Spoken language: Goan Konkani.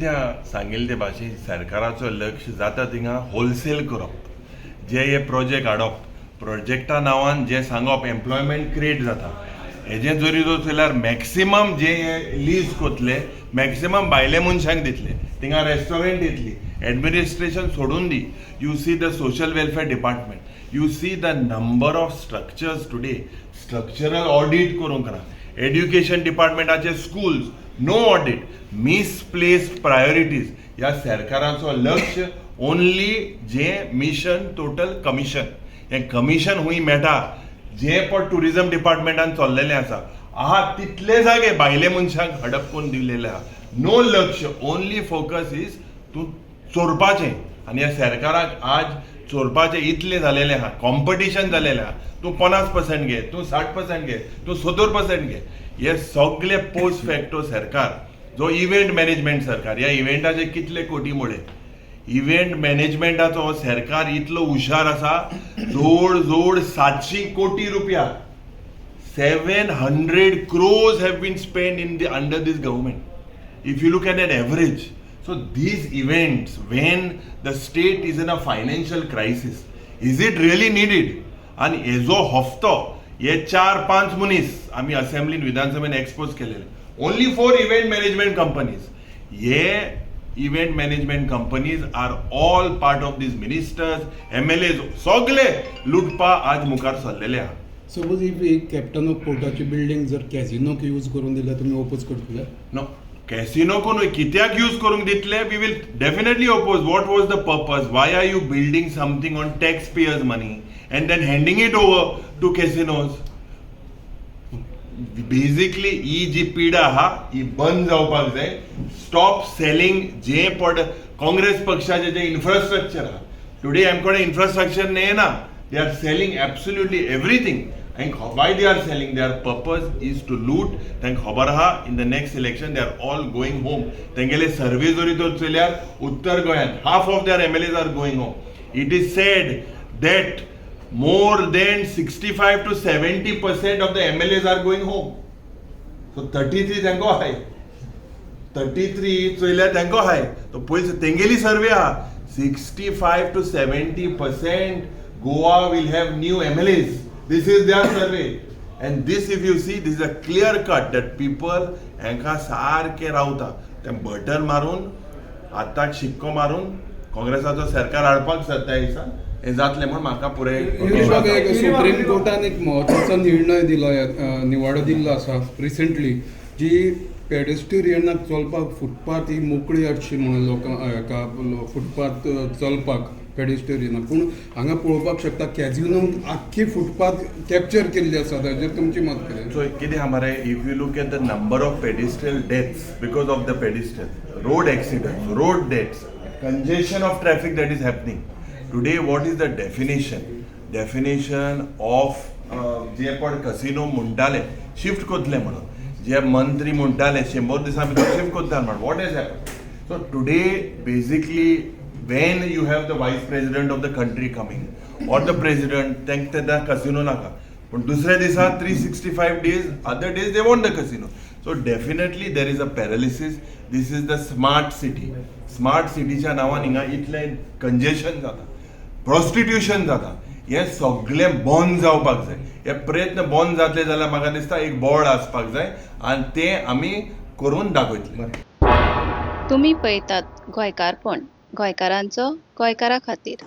कितें सांगिल्ले ते भाशेन, सरकाराचो लक्ष जाता थिंगा होलसेल करप, जे हे प्रोजेक्ट हाडप, प्रोजेक्टा नांवान जे सांगप, एम्प्लॉयमेंट क्रिएट जाता. हेजें जरी जर चोयल्यार मॅक्सिमम जे हे लीज कोतले, मॅक्सिमम भायले मनशांक दितले. थिंगा रेस्टॉरंट येतली, एडमिनिस्ट्रेशन सोडून दी. You see the social welfare department, you see the number of structures today, structural audit करूंक ना. एड्युकेशन डिपार्टमेंटाचे schools, no audit, misplaced priorities. ह्या सरकाराचो लक्ष ओनली जे मिशन टोटल कमिशन. हें कमिशन हुंय मेळटा, जे पण टुरिझम डिपार्टमेंटान चल्लेलें आसा, आहा तितले जागे भायले मनशांक हडप करून दिलेले आहा. नो लक्ष, ओनली फोकस is तूं चोरपाचें. आनी ह्या सरकाराक आज चोरपाचें इतलें जालेलें आहा, कॉम्पिटिशन जालेलें आहा. तूं 50% घे, तूं 60% घे, तूं 70% घे. हे सगळे पोस्ट फॅक्टो सरकार जो इव्हेंट मॅनेजमेंट सरकार, ह्या इव्हेंटाचे कितले कोटी मुळे इव्हेंट मॅनेजमेंटाचो हो सरकार इतलो हुशार आसा, जवळ जवळ 700 कोटी रुपया, 700 crores have been spend in the under this government, if you look at an average. So these events, when the state is in a financial crisis, is it really needed? आणि हेजो हफ्तो हे चार पांच मनीस आमी असेंब्लीन, विधानसभेन एक्सपोज केलेले, only four event management companies. हे event management companies are all part of these ministers, MLAs, सगळे लुटपा आज मुखार सरलेले आहा. सपोज if एक कॅप्टन ऑफ पोर्टाची बिल्डींग जर कॅझिनोक यूज करून दिल्यार तुमी ओपोज करतले? नो, कॅसिनो न्हय, कित्याक यूज करूंक दितले, we will definitely oppose. What was the purpose? Why are you building something on tax payers' money and then handing it over to casinos? Basically ही जी पिडा आहा ही बंद जावपाक जाय. स्टॉप सेलिंग जे पड काँग्रेस पक्षाचे जे इन्फ्रास्ट्रक्चर आहा. टुडे आमकडे इन्फ्रास्ट्रक्चर ना, they are selling absolutely everything. And why they are selling? Their purpose is to loot. तांकां खबर आहा, in the next election they are all going home. तेंगेले सर्वे जरी तर चोयल्यार उत्तर गोंयांत half of their MLAs are going home. It is said that more than 65 to 70% of the MLAs are going home. So 33 तांकां आहाय, 33 चोयल्यार तांकां आहाय. तो पयस तेंगेली सर्वे आहा, 65 to 70% Goa will have new MLAs. This is their survey. And this, if you see, this is a clear cut that people हांकां सारकें रावता तें बटन मारून, हाताक शिक्को मारून काँग्रेसाचो सरकार हाडपाक सोदता. दिसा हें जातलें म्हूण म्हाका पुराय युरी एक सुप्रीम कोर्टान एक म्हत्वाचो निर्णय दिलो, निवाडो दिल्लो आसा रिसेंटली, जी पेडेस्ट्रियनाक चलपाक फुटपाथ ही मोकळी आसची म्हणून लोकांक, हेका फुटपाथ चलपाक पेडेस्ट्रियनाक. पूण हांगा पळोवपाक शकता, कॅझिनोक आख्खी फुटपाथ कॅप्चर केल्ली आसा. ताजेर तुमची मत कितें? So कितें आहा मरे, if you look at the number of pedestrian deaths because of the pedestrian, road accidents, road deaths, congestion of traffic that is happening. Today, what is the definition? Definition of जे पण कसिनो म्हणटाले शिफ्ट करतले म्हणून, जे मंत्री म्हणटाले 100 दिसां भितर शिफ्ट करता म्हणून, what has happen? So today, basically, when you have the vice president of the country coming or the president, तांकां तेन्ना कसिनो नाका, पूण दुसऱ्या दिसा, 365 days, other days they want the casino. So definitely there is a paralysis. This is the smart city. Smart सिटीच्या नांवान हिंगा इतलें कंजेशन जाता, प्रोस्टिट्युशन जाता. हें सगळें बंद जावपाक जाय. हे प्रयत्न बंद जातले जाल्यार म्हाका दिसता एक बोर्ड आसपाक जाय आनी तें आमी करून दाखयतले. तुमी पळयतात गोंयकारपण, गोंयकारांचो गोंयकारा खातीर.